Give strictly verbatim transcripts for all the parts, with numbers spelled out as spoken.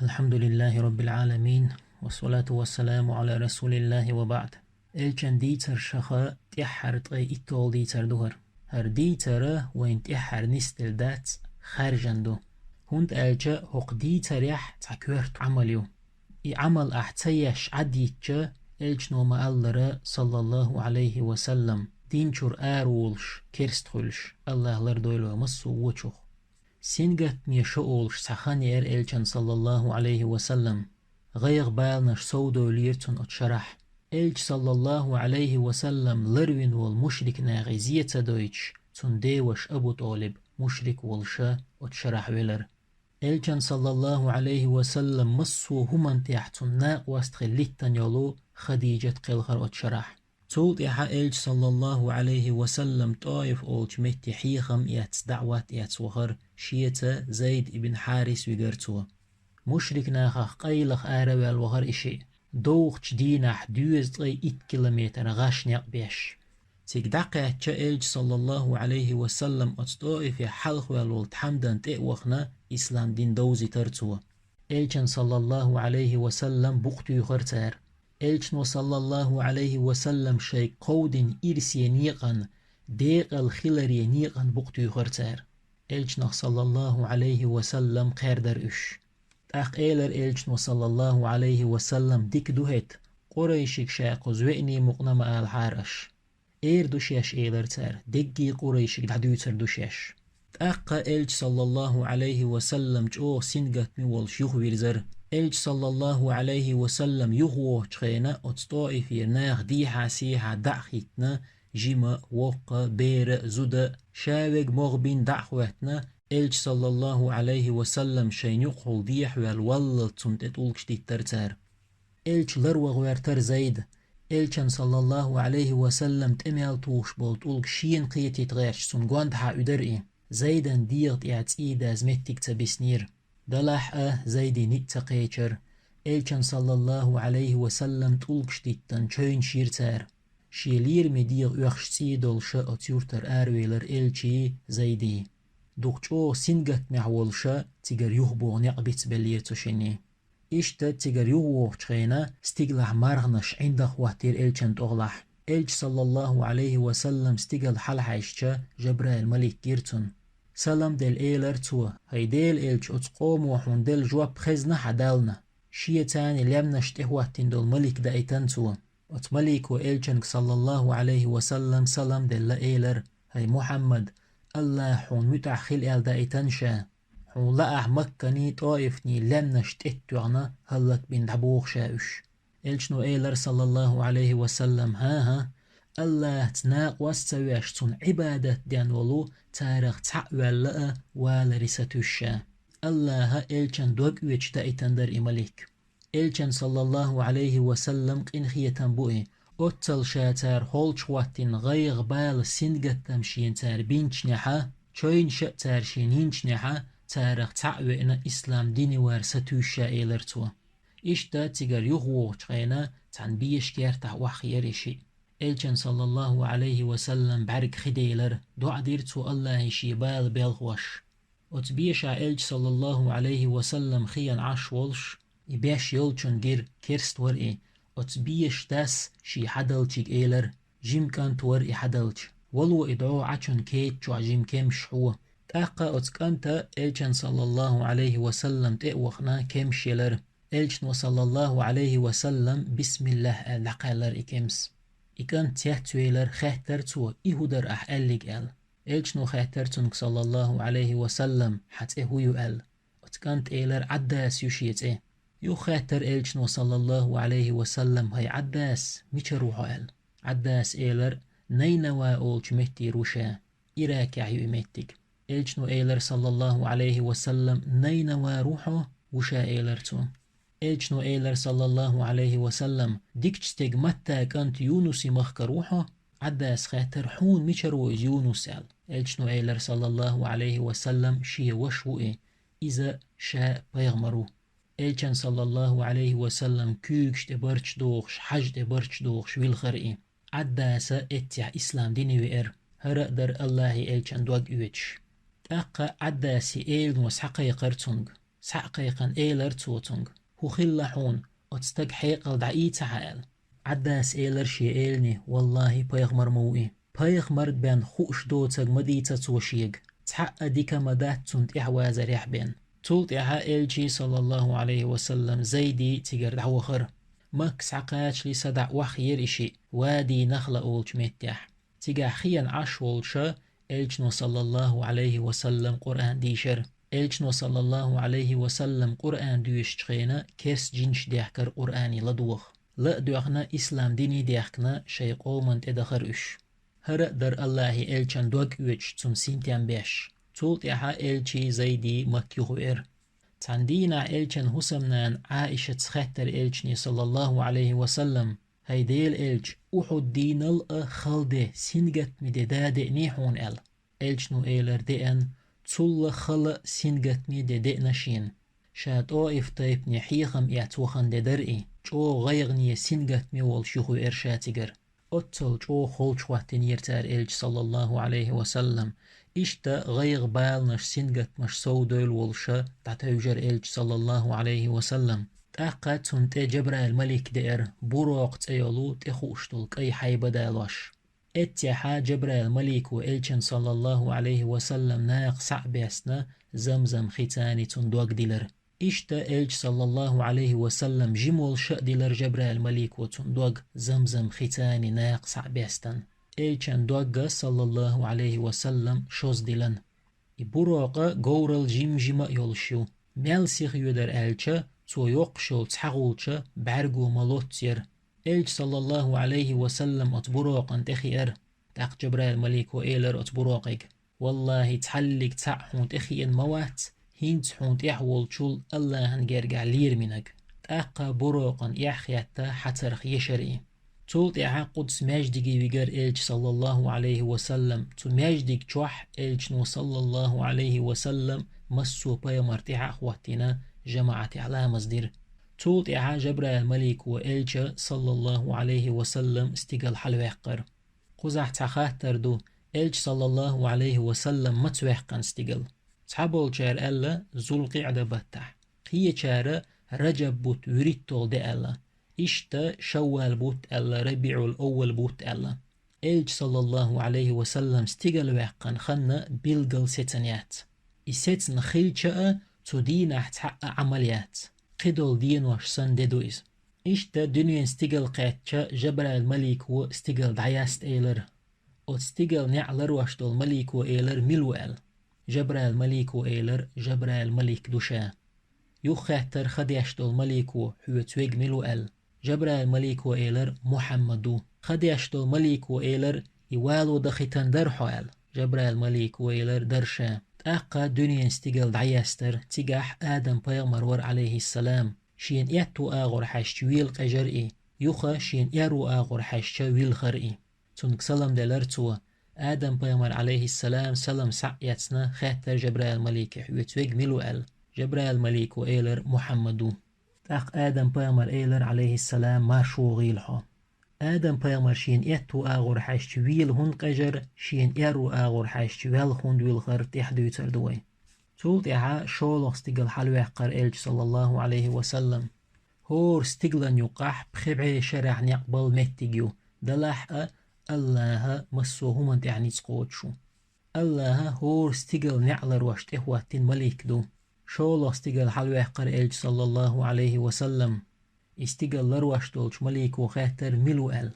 الحمد لله رب العالمين، والصلاة والسلام على رسول الله وبعد. Элчан дийцаршха тӀеххьара ткъе итталгӀа дийцар ду хӀара. ХӀара дийцар вайна тӀеххьара нисделла дац, хаьржина ду. ХӀунда аьлча хӀокху дийцарехь цхьа коьрта Ӏамал ю. И Ӏамал ахь ца еш Ӏадйитча, Элчано ма-аллара, саллаллаху Ӏалайхи ва саллам, дин чуьра араволуш, керста хуьлуш, АллахӀа лардойла вай массо а вочух. Сингаттаме шо олуш цхьа хан яра Элчан, саллаллаху Ӏалайхи ва саллам. ГӀайгӀа-баланаш совдевлира цунна оцу шарахь. Элча, саллаллаху Ӏалайхи ва саллам, ларвина волу мушрик нахе зе ца дойтуш, цуьнан деваша Абу ТӀолиб, мушрик волуша, оцу шарахь велара. Элчан, саллаллаху Ӏалайхи ва саллам, массо а хӀуманна тӀехь цуьнан накъост хилла литтина йолу Хадижат кхелхара оцу шарахь. Цул тӀаьхьа Элча, саллаллаху Ӏалайхи ва саллам, ТӀоиф олучу метте хьехам эцна, даӀват эцна вахара, шеца Зайд ибн Хьарис вигара цо. Мушрик нахах къайлаха араваьлла вахара и шиъ, довхачу дийнахь доьзткъе итт километр гӀаш некъ беш. Цига дӀакхаьчча, Элча, саллаллаху Ӏалайхи ва саллам, оцу ТӀоифе хьалхаваьлла волу тхьамдан тӀе а вахана, ислам дин довзийтара цо. Элчан, саллаллаху Ӏалайхи ва саллам, букъ туьйхира цара. Элчано, саллаллаху Ӏалайхи ва саллам, шайга кховдина ирсе некъан, декъал хиларе некъан букъ туьйхира цара. Элчанах, саллаллаху Ӏалайхи ва саллам, кхаьрдара уьш. ТӀаккха элара Элчано, саллаллаху Ӏалайхи ва саллам: «Дика ду хӀета, къурайшига ша кхуза веаний мукъана ма алахьара аша». «Эр ду шаьш», — элара цара, — «деггий къурайшига дӀадуьйцур ду шаьш». ТӀаккха Элча, саллаллаху Ӏалайхи ва саллам, чӀогӀа сингаттаме волуш юхавирзара. Элча, саллаллаху Ӏалайхи ва саллам, юхавогӀучу хенахь оцу ТӀоифера наха дехьа-сехьа дӀа а хӀиттина, жима, воккха, бера, зуда, ша верг могӀа бина дӀа а хӀоьттина, Элча, саллаллаху Ӏалайхи ва саллам, шайна юкъахула дехьаваьлла валлалц цунна тӀе тӀулгаш диттара цара. Элча ларван гӀоьртара Зайд. Элчан, саллаллаху Ӏалайхи ва саллам, тӀе мел тухуш болу тӀулг шена кхетийта гӀерташ, цунна гондахьа уьдара и. Зайдан дегӀа тӀехь цӀий даза меттиг ца биснера. Делахь а Зайде ницкъ ца кхечара. Элчан, саллаллаху Ӏалайхи ва саллам, тӀулгаш диттина, чевнаш йира цара. Шен лераме дегӀа оьхуш цӀий долуша оцу юьртара аравелира Элчий, Зайдий. Дукха чӀогӀа сингаттамехь волуша цигара юхабогӀу некъ бицбеллера цу шинний. Иштта цигара юхавогӀучу хенахь стигалахь марханаш ӀиндагӀа хӀоттийра Элчан тӀехула. Элча, саллаллаху Ӏалайхи ва саллам, стигала хьалахьаьжча, Жабраил малик гира цунна. Салам делла элара цо: «ХӀай Делан Элча, оцу къомо хьуна делла жоп хезна хьан Далла?» Шеца лаьмнаш тӀехӀоттийна долу малик даийтина цо. Оцу малико Элчанга, саллаллаху Ӏалайхи ва саллам, салам делла элара: «ХӀай Мухьаммад, АллахӀа хьуна муьтӀахь хила аьлла даийтина ша. Хьуна лаахь Макканий, ТӀоифний лаьмнаш тӀеттоьхна, хӀаллакбина дӀабоху ша уьш». Элчано элара, саллаллаху Ӏалайхи ва саллам: «ХӀан-хӀа, АллахӀца накъост ца веш, цунна Ӏибадат ден волу, царах цхьаъ ваьлла а, валаре сатуьйсу ша». АллахӀа Элчан дог оьцуш даийтина дара и малик. Элчан, саллаллаху Ӏалайхи ва саллам, къинхетам бу и. Оццал ша цара холчахӀоттийна гӀайгӀа-бала, сингаттам шена цара бинчунехьа, чевнаш а цара шена йинчунехьа, царах цхьаъ веана, ислам дине вар сатуьйсу ша, элара цо. Иштта цигара юхавогӀучу хенахь цхьана беша кертахь охьахиира и шиъ. Элчан, саллаллаху Ӏалайхи ва саллам, бӀаьрг хи делара, доӀа дира цо АллахӀе шен бала белхош. Оцу бешахь Элча, саллаллаху Ӏалайхи ва саллам, хиъна Ӏаш волуш, и беш йолчунна гира, керста вара и, оцу бешан дас шен хьадалчига элара, жима кӀант вара и хьадалча: «Вало и дӀо Ӏачун кеда чохь жима кемсаш хьо». ТӀаккха оцу кӀанта Элчан, саллаллаху Ӏалайхи ва саллам, тӀе а вахана, кемсаш елара. Элчано, саллаллаху Ӏалайхи ва саллам, бисмиллахӀ аьлла, дӀакхаьллара и кемс. И кӀант цецвелара, хаьттара цо: «И хӀун дара ахь аьллиг?» аьлла. Элчано хаьттара цуьнга, саллаллаху Ӏалайхи ва саллам: «Хьан цӀе хӀун ю?» аьлла. Оцу кӀанта элара: «Ӏаддас ю шен цӀе». Юха хаьттара Элчано, саллаллаху Ӏалайхи ва саллам: «ХӀай Ӏаддас, мичара ву хьо?» аьлла. Ӏаддас элара: «Найнава олучу меттера ву ша. Иракехь ю и меттиг». Элчано элара, саллаллаху Ӏалайхи ва саллам: «Найнавара ву хьо?» «Ву ша», элара цо. Элчано элара, саллаллаху Ӏалайхи ва саллам: «Дикачу стеган Матта кӀант Юнуси махкара ву хьо?» Ӏаддас хаьттара: «Хьуна мичара ву иза Юнус?» аьлла. Элчано элара, саллаллаху Ӏалайхи ва саллам: «Шен ваша ву и. Иза ша пайхамар ву». Элчан, саллаллаху Ӏалайхи ва саллам, куьйгаш тӀе барч дохуш, хьаж тӀе барч дохуш вилхара и. Ӏаддаса эццехь ислам дине веара. ХӀара а дара АллахӀе Элчан дог оьцуш. ТӀаккха Ӏаддасе элано схьакхайкхара цуьнга: Цхьаъ кхайкхина элира цо цуьнга: «ХӀун хилла хьуна, оцу стага хьекъал дӀаийцахьа», – аьлла. Ӏаббаса элира шен элане: «Валлахьи, пайхамар ма ву и. Пайхамар бен хууш доцург ма дийца цо шега. Цхьа а дика ма дац цунна тӀаьхьавазарехь бен». Цул тӀаьхьа элчий, саллаллаху Ӏалайхи ва саллам, Зайдий цигара дӀавахара. Макка схьакхачале садаӀа охьахиира и шиъ, Вади Нахла олучу меттехь. Цигахь хиъна Ӏаш волуша, элчано, саллаллаху Ӏалайхи ва саллам, Къуръан дийшира. Элчано, саллаллаху Ӏалайхи ва саллам, Къуръан доьшучу хенахь керста жинаш дехкара Къуръане ладогӀа. Ла а доьхна, ислам дине дехкина, шайн къоман тӀе дахара уьш. ХӀара а дара Аллахьан элчан дог оьцуш, цунна синтем беш. Цул тӀаьхьа элчий, Зайдий Макка юхавеара. Цхьана дийнахь элчан хӀусамнана Ӏаишатас хаьттира элчане, саллаллаху Ӏалайхи ва саллам: «ХӀай Делан элча, Ухьуд дийнал а хала де, сингаттаме де да деъний хьуна?» – аьлла. Элчано элира: «Деана, цул а хала а, сингаттаме де деъна шена». Ша ТӀоиф тайпане хьехам эцна вахана де дара и, чӀогӀа гӀайгӀане, сингаттаме волуш юхавеара ша цигара. Оццул чӀогӀа холчу хӀоттийнера цара элча, саллаллаху Ӏалайхи ва саллам. Иштта гӀайгӀа-баланаш, сингаттамаш совдевлла волуша дӀатевжира элча, саллаллаху Ӏалайхи ва саллам. ТӀаккха цунна тӀе Жабраил малик деара, Буракъ цӀе йолу тӀе хууш долу кӀай хьайба далош. Эццехьа Жабраил малико элчан, саллаллаху Ӏалайхи ва саллам, накха схьа а бесна, Замзам хица цуьнан дог дилира. Иштта элча, саллаллаху Ӏалайхи ва саллам, жима волуша а дилира Жабраил малико цуьнан дог, Замзам хица накха схьа а бестина. Элчан догга, саллаллаху Ӏалайхи ва саллам, шозза дилина. И Буракъ говралла жим-жима а йолуш ю. Мел сиха йоьдура аьлча, цо йоккхуш йолу цхьа гӀулча бӀаьрго ма-лоццу яра. Элча, саллаллаху Ӏалайхи ва саллам, оцу Буракъана тӀе хиира. ТӀаккха Жабраил малико элира оцу Буракъига: «Валлахьи, цхьаллиг цхьаъ хьуна тӀе хиъна ма вац, хӀинца хьуна тӀехь волчул Аллахьан гергахь лераминарг». ТӀаккха Буракъана эхь хетта, хьацарх ешара и. Цул тӀаьхьа Къудс маьждиге вигира элча, саллаллаху Ӏалайхи ва саллам. Цу маьждиг чохь элчано, саллаллаху Ӏалайхи ва саллам, массо а пайхамар тӀаьхьа а хӀоттийна, жамаӀатехь ламаз дира. Цул тӀаьхьа Жабраил малико элча, саллаллаху Ӏалайхи ва саллам, стигала хьалаваьккхира. Кхузахь цхьа хаттар ду: элча, саллаллаху Ӏалайхи ва саллам, маца ваьккхина стигала? Цхьаболчара аьлла, Зулкъиъда баттахь, кхечара Раджаб бутт вуьрхӀитталгӀа де аьлла, иштта Шаввал бутт аьлла, РабиӀул-Аввал бутт аьлла. Элча, саллаллаху Ӏалайхи ва саллам, стигала ваьккхина хан билггал сецна яц. И сецна хилча а, цу дийнахь цхьа а Ӏамал яц. Кхидолу денош санна де ду иза. Иштта дуьненан стигала кхаьчча, Жабраил малико стигала дӀаяста элира. Оцу стигала неӀ ларош долу малико элира: «Мила ву?» – аьлла. Жабраил малико элира: «Жабраил малик ду ша». Юхахаьттара ха деш долу малико: «Хьоьца верг мила ву?» – аьлла. Жабраил малико элира: «Мухьаммад ву». Ха деш долу малико элира: «И вало дахийтина дара хьо?» – аьлла. Жабраил малико элира: «Дара ша». ТӀаккха дуьненан стигала дӀаяьстара, цигахь Адам-пайхамар вара, Ӏалайхиссалам. Шена аьтту агӀор хьаьжча вела къежара и, юха шена аьрру агӀор хьаьжча вилхара и. Цуьнга салам делира цо. Адам-пайхамар, Ӏалайхиссалам, салам схьа а эцна, хаьттара Жабраил малике: «Хьоьца верг мила ву?» – аьлла. Жабраил малико элира: «Мухьаммад ву». ТӀаккха Адам-пайхамар элира, Ӏалайхиссалам: «Марша вогӀийла хьо». Адам-пайхамар шена аьтту агӀор хьаьжча вела хӀунда къежара, шена аьрру агӀор хьаьжча ваьлла хӀунда вилхара тӀаьхьа дуьйцур ду вай. Цул тӀаьхьа шолгӀа стигала хьалаваьккхира элча, саллаллаху Ӏалайхи ва саллам. ХӀора стигалан юккъахь пхи бӀе шарахь некъ болу меттиг ю, делахь а, Аллахьа массо а хӀуманна тӀехь ницкъ кхочуш ву. Аллахьа хӀора стигала неӀ ларош тӀехӀоттийна малик ду. ШолгӀа стигала хьалаваьккхира элча, саллаллаху Ӏалайхи ва саллам. И стигала ларош долчу малико хаьттара: «Мила ву?» – аьлла.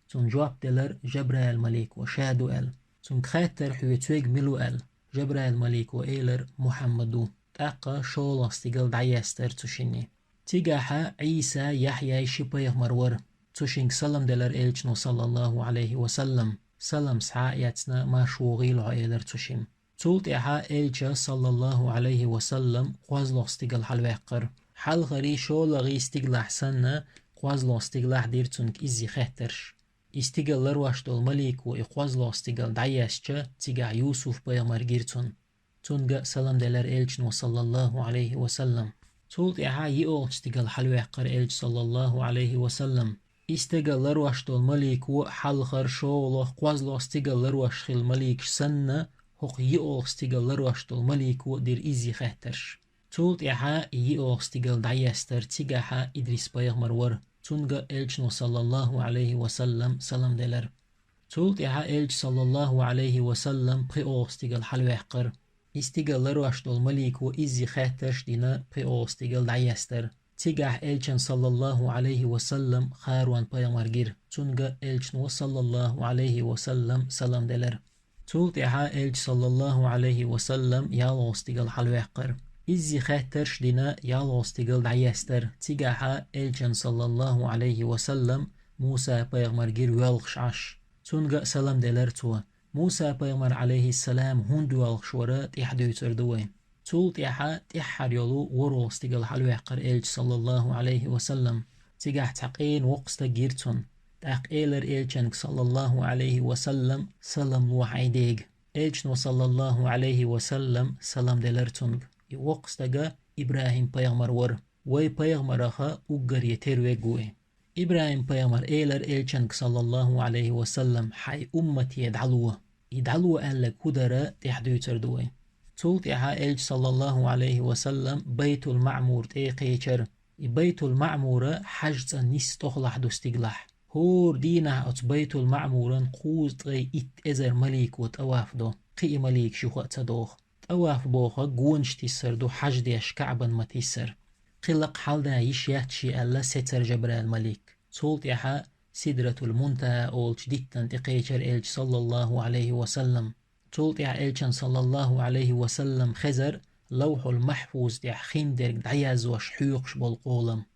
Цунна жоп делира Жабраил малико: «Ша ду», – аьлла. Цуьнга хаьттара: «Хьоьца верг мила ву?» – аьлла. Жабраил малико элира: «Мухьаммад ву». ТӀаккха шолгӀа стигала дӀаяьстара цу шинна. Цигахьа Ӏийса, Яхьъяй ши пайхамар вара. Цу шинга салам делира элчано, саллаллаху Ӏалайхи ва саллам. Салам схьа а эцна, марша вогӀийла хьо, элира цу шимма. Цул тӀаьхьа элча, саллаллаху Ӏалайхи ва саллам, кхозлагӀа стигала хьалаваьккхира. Хьалхарий, шолгӀий стигалахь санна, кхозлагӀа стигалахь дира цуьнга изза хеттарш. И стигала ларош долу малико и кхозлагӀа стигала дӀаесча, цигахь Юсуф-пайхамар гира цунна. Цуьнга а салам делира элчано, саллаллаху Ӏалайхи ва саллам. Цул тӀаьхьа йиолгӀачу стигала хьалаваьккхира элча, саллаллаху Ӏалайхи ва саллам. И стигала ларош долу малико хьалхара, шолгӀа, кхозлагӀа стигала ларош хилла маликаш санна, хӀокху йиолгӀа стигала ларош долу малико дира изза хеттарш. Цул тӀаьхьа йиъолгӀа стигал дӀаестар, цигахьа Идрис-пайхамар вара, цунга Элчано, саллаллахӀу Ӏалайхи ва саллам, салам делар. Цул тӀаьхьа Элча, саллаллахӀу Ӏалайхи ва саллам, пхиъолгӀа стигал хьалваьккхар. И стигал ларош долу малико изза хаттарш а дина, пхиъолгӀа стигал дӀаестар. Цигахь Элчан, саллаллахӀу Ӏалайхи ва саллам, Харун-пайхамар гира, цунга Элчано, саллаллахӀу Ӏалайхи ва саллам, салам делар. Цул тӀаьхьа Элча, саллаллахӀу Ӏалайхи ва саллам, ялхолгӀа стигал хьалваьккхар. Изза хаттарш а дина, ялхолгӀа стигал дӀаестар. Цигахьа Элчан, саллаллахӀу Ӏалайхи ва саллам, Муса-пайхамар гира воьлхуш Ӏаш. Цунга а салам делар цо. Муса-пайхамар, Ӏалайхиссалам, хӀунда воьлхуш вара, тӀаьхьа дуьйцур ду вай. Цул тӀаьхьа тӀаьххьара йолу ворхӀалгӀа стигал хьалваьккхар Элча, саллаллахӀу Ӏалайхи ва саллам. Цигахь цхьа къена воккха стаг гира цунна. ТӀаккха элар Элчанга, саллаллахӀу Ӏалайхи ва саллам: «Салам ло хьайн дега». Элчано, саллаллахӀу Ӏалайхи ва саллам, салам делар цунга. И воккха стаг ИбрахӀим-пайхамар вара. Вай пайхамараха уггаре тера верг ву и. ИбрахӀим-пайхамар элар Элчанга, саллаллахӀу Ӏалайхи ва саллам: «Хьайн уммате дӀало». И дӀало аьлларг хӀун дара, тӀаьхьа дуьйцур ду вай. Цул тӀаьхьа Элча, саллаллахӀу Ӏалайхи ва саллам, Байтул-МаӀмур тӀе кхечар. И Байтул-МаӀмур Хьажа цӀа нисса тӀохлахь ду стигалахь. ХӀора дийнахь оцу Байтул-МаӀмуран кхузткъе итт эзар малико тӀаваф до, кхин а маликаш юха а ца доху. ТӀаваф бохург гонаш тиссар ду, хьажа деш КаӀбан ма тиссар. Кхин лакха хьалда йиш яц шен аьлла, сецар Жабраил-малик. Цул тӀаьхьа Сидратул-МунтахӀа олучу диттана тӀе кхечар Элча, саллаллахӀу Ӏалайхи ва саллам. Цул тӀаьхьа Элчан, саллаллахӀу Ӏалайхи ва саллам, хезар Лавхьул-Махьфуз тӀехь хиндерг дӀаязъеш хьоькхуш болу къолам.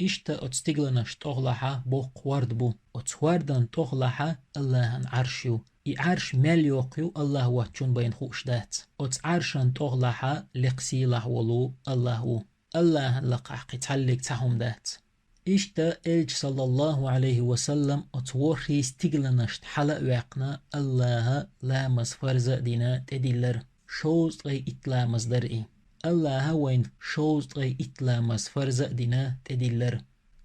Иштта оцу стигланаш тӀохлахьа боккха хӀорд бу. Оцу хӀордан тӀохлахьа АллахӀан Ӏарш ю. И Ӏарш мел йоккха ю, АллахӀ воцчунна байна хууш дац. Оцу Ӏаршан тӀохлахьа лекха сийлахь волу АллахӀ ву. АллахӀан лакхахь кхин цхьаллиг цхьа хӀума дац. Иштта Элча, саллаллахӀу Ӏалайхи ва саллам, оцу ворхӀе стигланашна хьала а ваьккхина, АллахӀа ламаз фарза а дина, тӀедиллар. Шовзткъе итт ламаз дара и. АллахӀа вайна шовзткъе итт ламаз фарза а дина, тӀедиллар.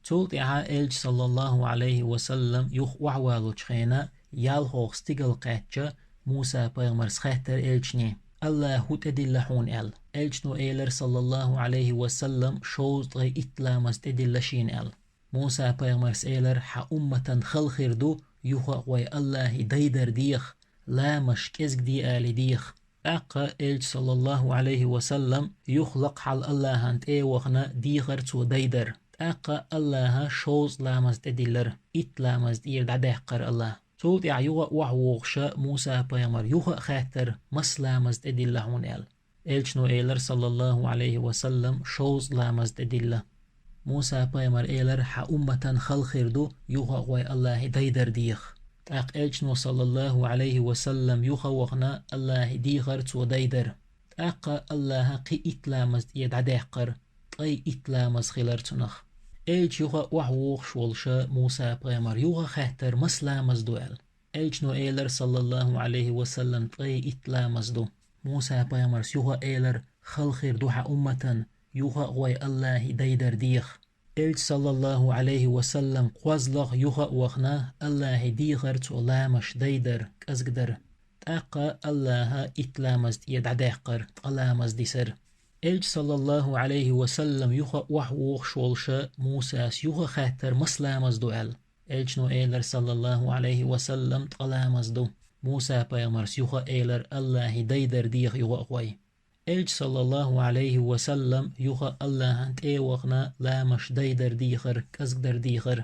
Цул тӀаьхьа Элча, саллаллахӀу Ӏалайхи ва саллам, юха охьавалочу хенахь, ялхолгӀа стигал кхаьчча, Муса-пайхамарс хаьттар Элчане: «АллахӀа хӀун тӀедилла хьуна?» – аьлла. Элчано элар, саллаллахӀу Ӏалайхи ва саллам: «Шовзткъе итт ламаз тӀедилла шена», – аьлла. Муса-пайхамарс элар: «Хьан умматан хала хир ду, юха а гӀой АллахӀе дайдар деха, ламазаш кӀезиг де алий деха». ТӀаккха Элча, саллаллахӀу Ӏалайхи ва саллам, юха лакха хьал АллахӀан тӀе а вахана, дийхар цо дайдар. ТӀаккха АллахӀа шовзткъа ламаз тӀедиллар, итт ламаз тӀера дӀадаьккхар АллахӀа. Цул тӀаьхьа юха а охьавогӀуша Муса-пайхамар юха а хаьттар: «Масса ламаз тӀедилла хьуна?» – аьлла. Элчано элар, саллаллахӀу Ӏалайхи ва саллам: «Шовзткъа ламаз тӀедилла». Муса-пайхамар элар: «Хьан умматан хала хир ду, юха а гӀой АллахӀе дайдар деха». ТӀаккха Элчано, саллаллахӀу Ӏалайхи ва саллам, юха а вахана, АллахӀе дийхар цо дайдар. ТӀаккха АллахӀа кхин итт ламаз тӀера дӀадаьккхар, ткъе итт ламаз хилар цунах. Элча юха а охьавогӀуш волуша Муса-пайхамар юха а хаьттар: «Масса ламаз ду?» – аьлла. Элчано элар, саллаллахӀу Ӏалайхи ва саллам: «Ткъе итт ламаз ду». Муса-пайхамарс юха а элар: «Хала хир ду хьан умматан, юха а гӀой АллахӀе дайдар деха». Элча, саллаллахӀу Ӏалайхи ва саллам, кхозлагӀа юха а вахана, АллахӀе дийхар цо ламазаш дайдар, кӀезигдар. ТӀаккха АллахӀа итт ламаз тӀера дӀадаьккхар, ткъа ламаз дисар. Элча, саллаллахӀу Ӏалайхи ва саллам, юха а охьавогӀуш волуша Мусас юха а хаьттар: «Масса ламаз ду?» – аьлла. Элчано элар, саллаллахӀу Ӏалайхи ва саллам: «Ткъа ламаз ду». Муса-пайхамарс юха а элар: «АллахӀе дайдар деха, юха а гӀой». Элча, саллаллахӀу Ӏалайхи ва саллам, юха а АллахӀан тӀе а вахана, ламазаш дайдар дийхар, кӀезигдар дийхар.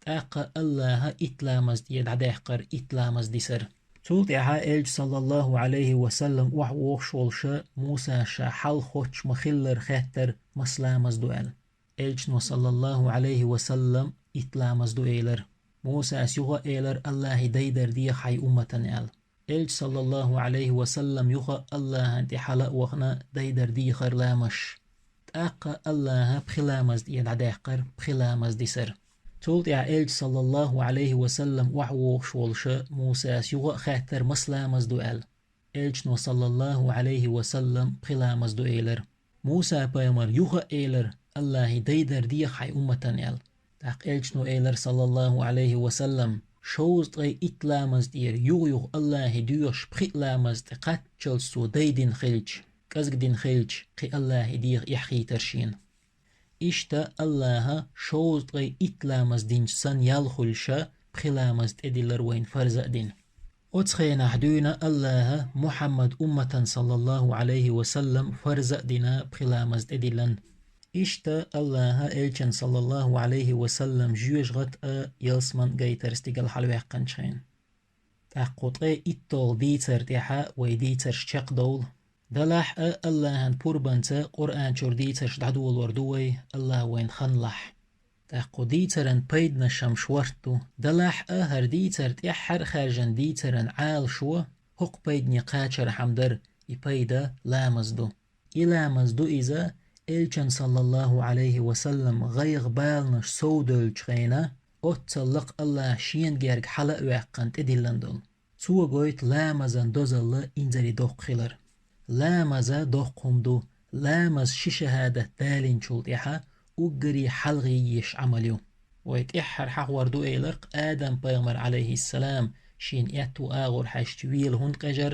ТӀаккха АллахӀа итт ламаз тӀера дӀадаьккхар, итт ламаз дисар. Цул тӀаьхьа Элча, саллаллахӀу Ӏалайхи ва саллам, охьавогӀуш волуша Мусас ша хьалха хоттуш ма-хиллара хаьттар: «Масса ламаз ду?» – аьлла. Элчано, саллаллахӀу Ӏалайхи ва саллам: «Итт ламаз ду», – элар. Мусас юха а элар: «АллахӀе дайдар деха хьайн умматан», – аьлла. Элча, саллаллахӀу Ӏалайхи ва саллам, юха а АллахӀан тӀе хьала а вахана, дайдар дийхар ламазаш. ТӀаккха АллахӀа пхи ламаз тӀера дӀадаьккхар, пхи ламаз дисар. Цул тӀаьхьа Элча, саллаллахӀу Ӏалайхи ва саллам, охьавогӀуш волуша Мусас юха а хаьттар: «Масса ламаз ду?» – аьлла. Элчано, саллаллахӀу Ӏалайхи ва саллам: «Пхи ламаз ду», – элар. Муса-пайхамар юха а элар: «АллахӀе дайдар деха хьайн умматан», – аьлла. ТӀаккха Элчано элар, саллаллахӀу Ӏалайхи ва саллам: «Шовзткъе итт ламаз тӀера юха-юха АллахӀе доьхуш пхи а ламаз тӀе кхаччалц цо дайдина хилча, кӀезиг дин хилча, кхин Аллахье деха эхь хийтар шена. Иштта Аллахьа шовзткъе итт ламаз динча санна ял хуьлуш, пхи ламаз тӀедиллар вайна фарз а дина. Оцу хенахь дуьйна Аллахьа Мухьаммад умматан, саллаллаху Ӏалайхи ва саллам, фарз а дина, пхи ламаз тӀедиллина. Иштта Аллахьа элчан, саллаллаху Ӏалайхи ва саллам, жоьжахати а, ялсамани а гайтар стигала хьалаваьккхинчу хенахь. ТӀаккха кху ткъе итталгӀа дийцар тӀехь вай дийцарш чекхдовла. Делахь а Аллахьан пурбанца Къуръан чуьра дийцарш дӀадолор ду вай, Аллахь вайна хан лахь. ТӀаккха кху дийцаран пайданаш хӀумаш ворхӀ ду. Делахь а хӀара дийцар тӀаьххьара хаьржина дийцаран Ӏалашо, хӀокху пайдане кхачархьама дара, и пайда ламаз ду. И ламаз ду иза, элчан, саллаллаху Ӏалайхи ва саллам, гӀайгӀа-баланаш совдевллачу хенахь, оццул лакха Аллахьа шена герга хьала а ваьккхина, тӀедиллина долу. Цо гойту ламазан дозалла инзаре доккха хилар. Ламаз доккха хӀума ду, ламаз ши шахӀадат далийначул тӀаьхьа уггаре хьалха еш Ӏамал ю. Вай тӀаьххьара хьахор ду элира-кх Адам-пайхамар, Ӏалайхиссалам, шен аьтту агӀор хьаьжча вела хӀунда къежар,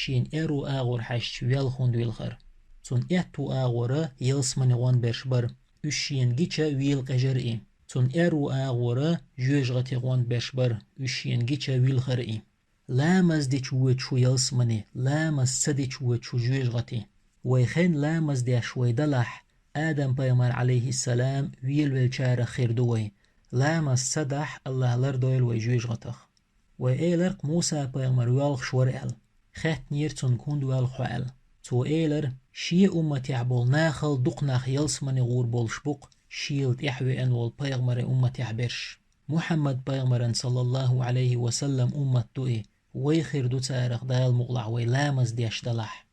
шен аьрру агӀор хьаьжча вел хӀунда вилхар. Цуьнан аьтту агӀора ялсамане гӀон берш бара, уьш шена гича вела къежар и. Цуьнан аьрру агӀора жоьжахати гӀон берш бара, уьш шена гича вилхар и. Ламаз дича воьду шу ялсамане, ламаз ца дича воьду шу жоьжахати. Вай хенахь ламаз деш вай далахь, Адам-пайхамар, Ӏалайхиссалам, велавеллачарах хир ду вай. Ламаз ца дахь, Аллахь лардойла вай жоьжахатех. Вай элира-кх Муса-пайхамар воьлхуш вара аьлла. Хаьттинера цуьнга, хӀунда воьлху хьо аьлла. Цо элира, шен умматехь болу нахал дукха нах ялсамане гӀур болуш бу-кх, шел тӀаьхьа веана волу пайхамаран умматехь берш. Мухьаммад-пайхамаран, саллаллаху Ӏалайхи ва саллам, уммат ду и, вай хир ду царах, Дала мукъалахь, вай ламаз деш далахь.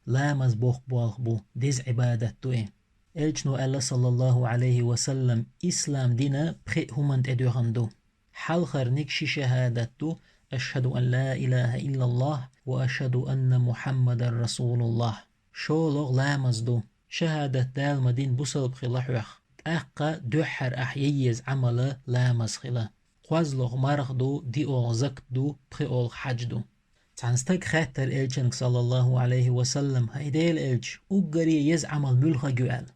Ламаз боккха болх бу, деза Ӏибадат ду и. Элчано аьлла, саллаллаху Ӏалайхи ва саллам, ислам дин пхеа хӀуманна тӀедоьгӀна ду. Хьалхарниг ши шахӀадат ду: «Ашхаду ан ла илаха иллаллахь ва ашхаду анна Мухьаммадан расулуллахь». ШолгӀа ламаз ду. ШахӀадат дала ма-дина бусалба хила хьоьх, тӀаккха дуьххьара ахь ян еза Ӏамал ламаз хила. КхозлагӀа марха ду, диолгӀа закат ду, пхиолгӀа хьаьж ду. Цхьана стага хаьттира элчанга, саллаллаху Ӏалайхи ва саллам: «ХӀай Делан элча, уггаре еза Ӏамал муьлхарг ю?» аьлла.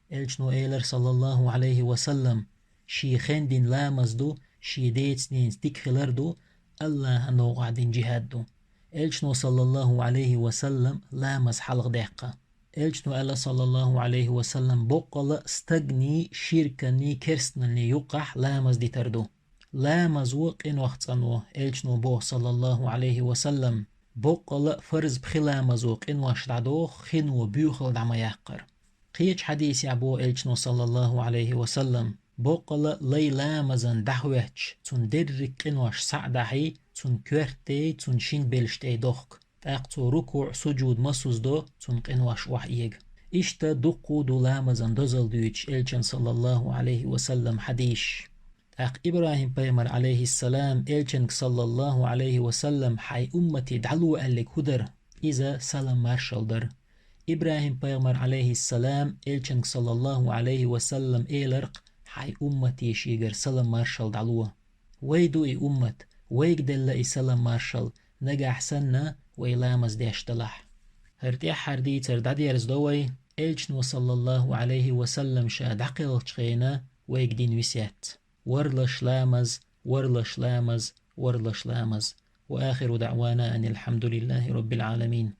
Элчано элира, саллаллаху Ӏалайхи ва саллам: «Шен хенахь дина ламаз ду, шен деца-ненаца дика хилар ду, Аллахьан новкъахь дина жихӀад ду». Элчано, саллаллаху Ӏалайхи ва саллам, ламаз хьалха даьккхина. Элчано аьлла, саллаллаху Ӏалайхи ва саллам: «Боккъала а стагний, ширканий, керстаналлий юккъахь ламаз дитар ду». Ламазо къинойх цӀанво, элчано боху, саллаллаху Ӏалайхи ва саллам: «Боккъала а фарз пхи ламазо къинош дӀадоху, хино боьхалла дӀа ма яккхара». Кхечу хьадисехь боху элчано, саллаллаху Ӏалайхи ва саллам: «Боккъала а лай ламазан дӀахӀоьттича, цуьнан дерриг къинош схьа а дахьий, цуьнан коьртий, цуьнан шина белшаш тӀе дохку. ТӀаккха цо рукуӀ, сужуд масуз до, цуьнан къинош охьаэга». Иштта дуккха а ду ламазан дозалла дуьйцуш элчан, саллаллаху Ӏалайхи ва саллам, хьадисаш. ТӀаккха ИбрахӀим-пайхамар, Ӏалайхиссалам, элчанга, саллаллаху Ӏалайхи ва саллам, хьайн уммате дӀало аьлларг хӀун дара? Иза салам-маршалла дара. ИбрахӀим-пайхамар, Ӏалайхиссалам, элчанга, саллаллаху Ӏалайхи ва саллам, элира-кх: «Хьайн уммате шегара салам-маршалла дӀало». Вай ду и уммат, вайга делла и салам-маршалла, нагахь санна вай ламаз деш далахь. ХӀара тӀаьххьара дийцар дӀадерзадо вай, элчано, саллаллаху Ӏалайхи ва саллам, ша дӀакхелхачу хенахь вайга дина весет: «Варлаш ламаз, варлаш ламаз, варлаш ламаз». Ва ахиру даӀвана анил хьамдулиллахи роббил Ӏаламин.